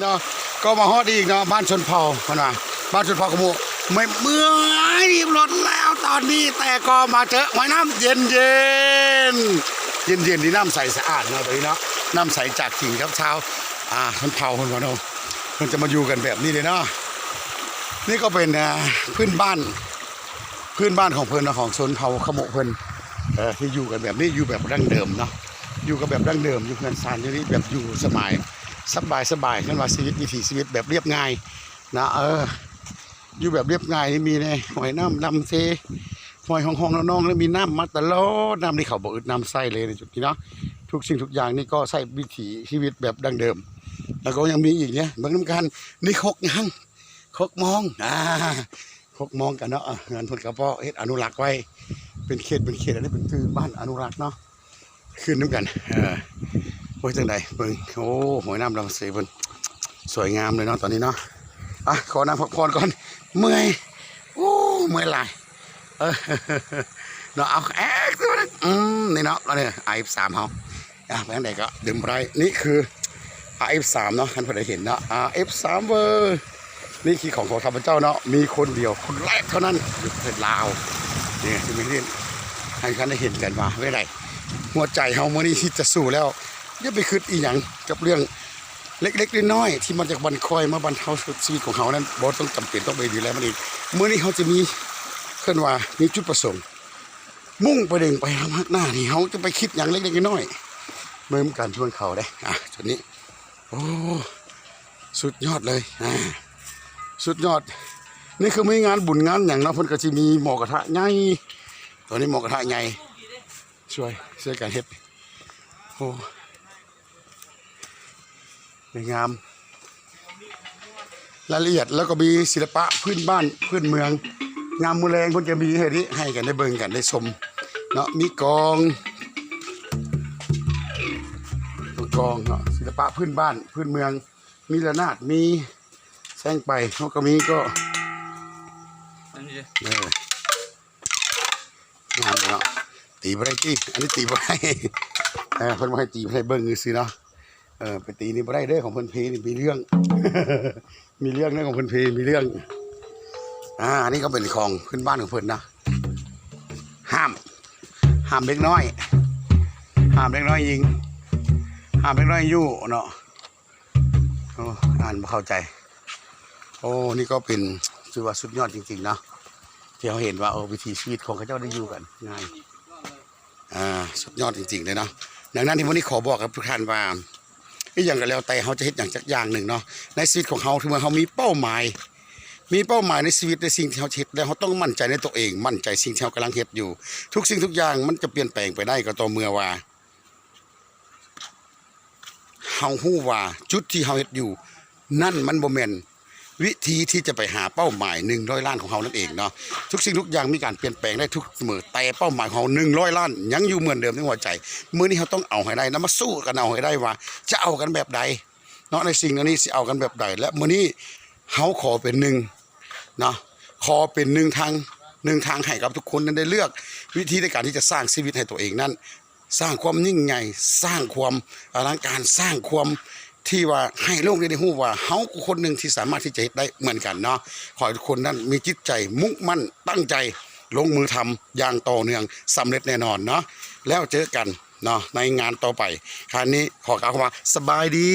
ເນາະ ກໍມາຮອດອີກເນາະ ບ້ານຊົນເຜົ່າ ເພິ່ນວ່າ ບ້ານຊົນເຜົ່າຂະໂມະ ເມື່ອຍໆ ລົດແລ້ວຕອນນີ້ ແຕ່ກໍມາເຈີຫ້ວຍນ້ຳເຢັນໆ ເຢັນໆ ນີ້ນ້ຳໃສສະອາດເນາະ ຕອນນີ້ເນາະ ນ້ຳໃສຈາກຂິງກັບຊາວ ອ່າ ຊົນເຜົ່າເພິ່ນວ່າເນາະ ເພິ່ນຈະມາຢູ່ກັນແບບນີ້ເລີຍເນາະ. ນີ້ກໍເປັນ ອ່າ ພື້ນບ້ານ ພື້ນບ້ານຂອງເພິ່ນເນາະ ຂອງຊົນເຜົ່າຂະໂມະເພິ່ນ ເອີ ທີ່ຢູ່ກັນແບບນີ້ ຢູ່ແບບດັ້ງເດີມເນາະ ຢູ່ກັນແບບດັ້ງເດີມ ຢູ່ເຮືອນຊານຢູ່ນີ້ ແບບຢູ່ສະບາຍ ສະບາຍໆ ເອີ້ນວ່າຊີວິດ ວິຖີຊີວິດແບບລຽບງ່າຍນະ ເອີ ຢູ່ແບບລຽບງ່າຍ ມີແດ່ຫ້ວຍນ້ຳລຳເຊ ຫ້ວຍຮ່ອງໆ ນ້ອງໆ ແລ້ວມີນ້ຳມາຕະຫຼອດ ນ້ຳນີ້ເຂົາບໍ່ອຶດນ້ຳໃຊ້ເລີຍໃນຈຸດນີ້ເນາະ ທຸກສິ່ງທຸກຢ່າງນີ້ກໍໃຊ້ວິຖີຊີວິດແບບດັ້ງເດີມ ແລ້ວກໍຍັງມີອີກເນຍ ເບິ່ງນຳກັນ ນີ້ຄົກຫຍັງ ຄົກມອງ ອ່າ ຄົກມອງກັນເນາະ ເອີ ເຮືອນເພິ່ນກໍພໍເຮັດອະນຸລັກໄວ້ ເປັນເຂດ ເປັນເຂດ ອັນນີ້ເປັນຊື່ບ້ານອະນຸລັກເນາະ ຂຶ້ນນຳກັນ ເອີ ໂອ້ຍ ຈັ່ງໃດ ເບິ່ງ ໂອ້ ຫ້ວຍນ້ຳລຳເຊເພິ່ນ ສວຍງາມເລີຍເນາະ ຕອນນີ້ເນາະ ອ່ະ ຂໍນັ່ງພັກຜ່ອນກ່ອນ ເມື່ອຍ ໂອ້ ເມື່ອຍຫຼາຍ ເອີ ເນາະ ເອົາ ແອກ ອືມ ນີ້ເນາະ ອັນນີ້ ອາ ເອັຟສາມ ເຮົາ ອ່າ ໄປທາງໃດກໍດຶງບໍ່ໄດ້ ນີ້ຄື ອາ ເອັຟສາມ ເນາະ ຄັນຜູ້ໃດເຫັນເນາະ ອາ ເອັຟສາມ ເວີ ນີ້ຄືຂອງ ຂອງຂ້າພະເຈົ້າເນາະ ມີຄົນດຽວ ຄົນແລກເທົ່ານັ້ນຢູ່ປະເທດລາວ ນີ້ ທີ່ມີເຫັນ ໃຫ້ທ່ານໄດ້ເຫັນກັນວ່າ ເປັນໃດ ຫົວໃຈເຮົາມື້ນີ້ທີ່ຈະສູ້ແລ້ວ ຢ່າໄປຄິດອີ່ຫຍັງກັບເລື່ອງເລັກໆ ນ້ອຍໆ ທີ່ມັນຈະບັນຄ່ອຍມາບັນເທົາຊີວິດຂອງເຮົານັ້ນ ບໍ່ຕ້ອງຈຳເປັນຕ້ອງໄປດີແລມັນເອງ ມື້ນີ້ເຮົາຈະມີ ເອີ້ນວ່າມີຈຸດປະສົງ ມຸ່ງໄປເດັງໄປທາງຂ້າງໜ້ານີ້ ເຮົາຈະໄປຄິດຫຍັງເລັກໆ ນ້ອຍໆ ເບິ່ງນຳກັນ ເບິ່ງເຂົາເດ້ ອ່າ ຈຸດນີ້ ໂອ້ ສຸດຍອດເລີຍ ອ່າ ສຸດຍອດ ນີ້ຄືມີງານບຸນງານຫຍັງເນາະ ເພິ່ນກໍຊິມີໝໍກະທະໃຫຍ່ ຕອນນີ້ໝໍກະທະໃຫຍ່ ຊ່ວຍ ຊ່ວຍກັນເຮັດ ໂອ້ ງາມ ລາຍລະອຽດ ແລ້ວກໍມີສິລະປະພື້ນບ້ານພື້ນເມືອງ ຍາມມື້ແລງເພິ່ນຈະມີໃຫ້ ໃຫ້ກັນໄດ້ເບິ່ງກັນໄດ້ຊົມເນາະ ມີກອງ ກອງເນາະ ສິລະປະພື້ນບ້ານພື້ນເມືອງ ມີລະນາດ ມີແຊງໄປ ເຮົາກໍມີກໍ ອັນນີ້ ເອີ ງາມເນາະ ຕີບໍ່ໄດ້ຕິ ອັນນີ້ຕີບໍ່ໄດ້ ເອີ ເພິ່ນບໍ່ໃຫ້ຕີ ບໍ່ໃຫ້ເບິ່ງຊື່ເນາະ ເອີ ໄປຕີນີ້ບໍ່ໄດ້ເດີ ຂອງເພິ່ນເພນີ້ມີເລື່ອງ ມີເລື່ອງເດີ ຂອງເພິ່ນເພມີເລື່ອງ ອ່າ ອັນນີ້ກໍເປັນຂອງພື້ນບ້ານຂອງເພິ່ນນະ ຫ້າມ ຫ້າມເດັກນ້ອຍ ຫ້າມເດັກນ້ອຍຍິງ ຫ້າມເດັກນ້ອຍຢູ່ເນາະ. ໂອ້ ອ່ານບໍ່ເຂົ້າໃຈ ໂອ້ ນີ້ກໍເປັນ ຖືວ່າສຸດຍອດຈິງໆ ເນາະ ທີ່ເຮົາເຫັນວ່າ ເອີ ວິຖີຊີວິດຂອງເຂົາເຈົ້າໄດ້ຢູ່ກັນງ່າຍ ອ່າ ສຸດຍອດຈິງໆ ເລີຍເນາະ ດັ່ງນັ້ນທີ່ມື້ນີ້ຂໍບອກກັບທຸກທ່ານວ່າ ອີ່ຫຍັງກໍແລ້ວແຕ່ ເຮົາຈະເຮັດຫຍັງຈັກຢ່າງໜຶ່ງເນາະ ໃນຊີວິດຂອງເຮົາ ເມື່ອເຮົາມີເປົ້າໝາຍ ມີເປົ້າໝາຍໃນຊີວິດ ໃນສິ່ງທີ່ເຮົາຈະເຮັດ ແລ້ວເຮົາຕ້ອງໝັ້ນໃຈໃນຕົວເອງ ໝັ້ນໃຈສິ່ງທີ່ເຮົາກຳລັງເຮັດຢູ່ ທຸກສິ່ງທຸກຢ່າງມັນຈະປ່ຽນແປງໄປໄດ້ ກໍຕໍ່ເມື່ອວ່າ ເຮົາຮູ້ວ່າຈຸດທີ່ເຮົາເຮັດຢູ່ນັ້ນ ມັນບໍ່ແມ່ນວິທີທີ່ຈະໄປຫາເປົ້າໝາຍໜຶ່ງຮ້ອຍລ້ານຂອງເຮົານັ້ນເອງເນາະ. ທຸກສິ່ງທຸກຢ່າງມີການປ່ຽນແປງໄດ້ທຸກສະເໝີ, ແຕ່ເປົ້າໝາຍຂອງເຮົາໜຶ່ງຮ້ອຍລ້ານຍັງຢູ່ເໝືອນເດີມໃນຫົວໃຈ. ມື້ນີ້ເຮົາຕ້ອງເອົາໃຫ້ໄດ້, ນຳມາສູ້ກັນເອົາໃຫ້ໄດ້ວ່າຈະເອົາກັນແບບໃດເນາະ, ໃນສິ່ງເຫຼົ່ານີ້ຊິເອົາກັນແບບໃດ. ແລະ ມື້ນີ້ເຮົາຂໍເປັນໜຶ່ງເນາະ, ຂໍເປັນໜຶ່ງທາງ, ໜຶ່ງທາງໃຫ້ກັບທຸກຄົນນັ້ນໄດ້ເລືອກວິທີໃນການທີ່ຈະສ້າງຊີວິດໃຫ້ຕົວເອງນັ້ນ ສ້າງຄວາມຍິ່ງໃຫຍ່, ສ້າງຄວາມອະລັງການ, ສ້າງຄວາມທີ່ວ່າໃຫ້ໂລກນີ້ໄດ້ຮູ້ວ່າເຮົາກໍຄົນໜຶ່ງທີ່ສາມາດທີ່ຈະເຮັດໄດ້ເໝືອນກັນເນາະ. ຂໍໃຫ້ທຸກຄົນນັ້ນມີຈິດໃຈມຸ່ງໝັ້ນຕັ້ງໃຈລົງມືທຳຢ່າງຕໍ່ເນື່ອງ, ສຳເລັດແນ່ນອນເນາະ. ແລ້ວເຈີກັນເນາະໃນງານຕໍ່ໄປ. ຄາວນີ້ຂໍກ່າວຄຳວ່າສະບາຍດີ.